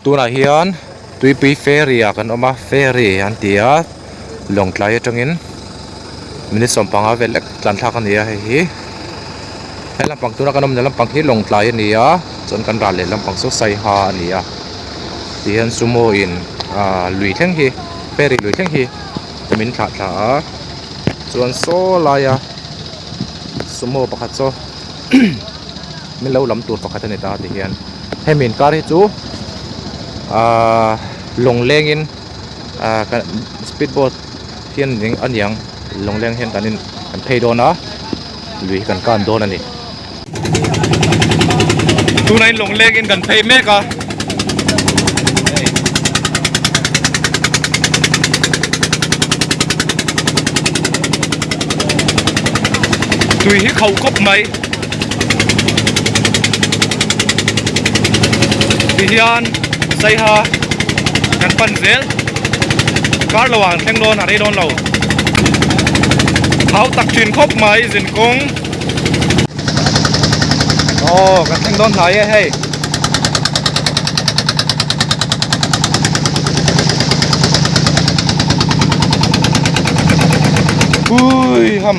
Tunah hian tuipui ferry ah kan awm a ferry an ti a lawngtlai atangin minute 15 vel lek tlan thlak a ni a hei hi he lampang tuna kan awmna lampang hi lawngtlai a ni a chuan kan ral leh lampang saw saiha a ni a tihian sumo in ah lui thleng hi ferry lui thleng hi min thlah thla a chuan saw laia sumo pakhat saw min lo lam tur pakhat a ni ta tihian hemi inkar hi chu ahh lawng lengin ahh kan speed boat hian a niang lawng leng hian kan in kan phei dawn a lui hi kan kan dawn a ni. Tunah in lawng lengin kan phei mek a. Tui hi khauh khawp mai. Tihian Saiha kan pan zel. Kar lo ah an thleng dawn a rei dawn lo. Thau tak thin khawp mai zinkawng. Aw kan thleng dawn hnai e hei. Ui ham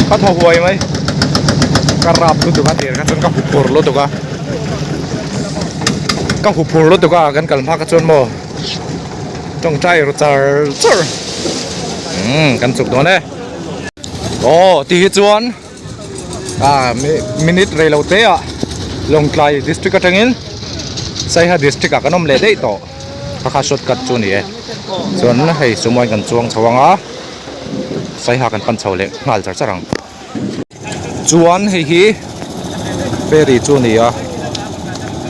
ka thaw huai mai ka rap lutuk a tir kha chuan ka huphur lutuk a ka huphur lutuk a kan kal hma kha chuan maw tawngtai ru char char umm kan chuk dawn e aw ti hi chuan ah minute rei lo te ah Lawngtlai district atangin Saiha district ah kan awm leh daih tawh kha kha shortcut chu a ni e chuan hei sumo in kan chuang chho ang a Saiha kan pan chho leh nghal char char ang chuan hei hi ferry chu a ni a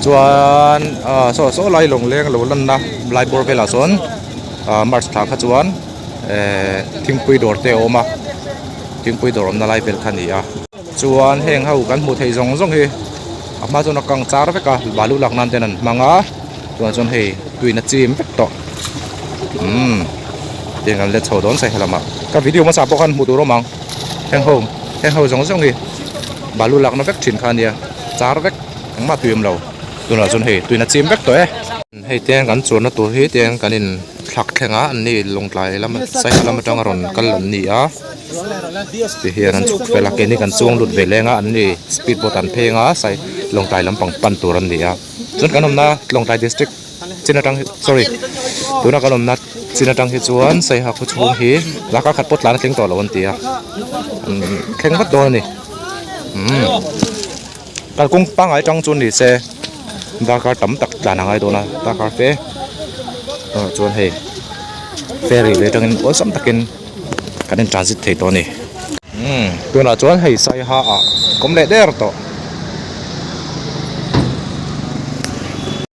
chuan ah saw saw lai lawngleng lo lanna lai bawr velah sawn ah march thla kha chuan ehh thingpui dawr te a awm a thingpui dawr awmna lai vel kha a ni a chuan heng ho kan hmuh theih zawng zawng hi a hma chuan a kang char vek a balu lak nan ten an hmang a tunah chuan hei tuiin a chim vek tawh umm tiang kan let chho dawn sai helamah ka video hmasa pawh khan hmuh tur awm ang heng ho heng ho zawng zawng hi balu lakna vek thin kha a nia char vek engmah tui awm lo tunah chuan hei tuiin a chim vek tawh e. Hei te kan chuanna tur hi tiang kan in thlak thleng a an ni lawngtlai lam saiha lam atanga rawn kal an ni a ti hian an chhuk fel a keini kan chuang lut ve leng a an ni speed boat an pheng a sai lawngtlai lampang pan tur an ni a chuan kan awmna lawngtlai district chin atang hi sorry tuna kan awmna chin atang hi chuan saiha khaw chhung hi laka khat pawh tlan a thleng tawh lo an ti a thleng vat dawn a ni umm. Kalkawng pangngai tang chu ni se darkar tam tak tlan a ngai dawn a darkar fe ah chuan hei ferry leh atangin awlsam takin kan in transit thei tawh a ni. Umm tunah chuan hei saiha ah kawm leh der tawh.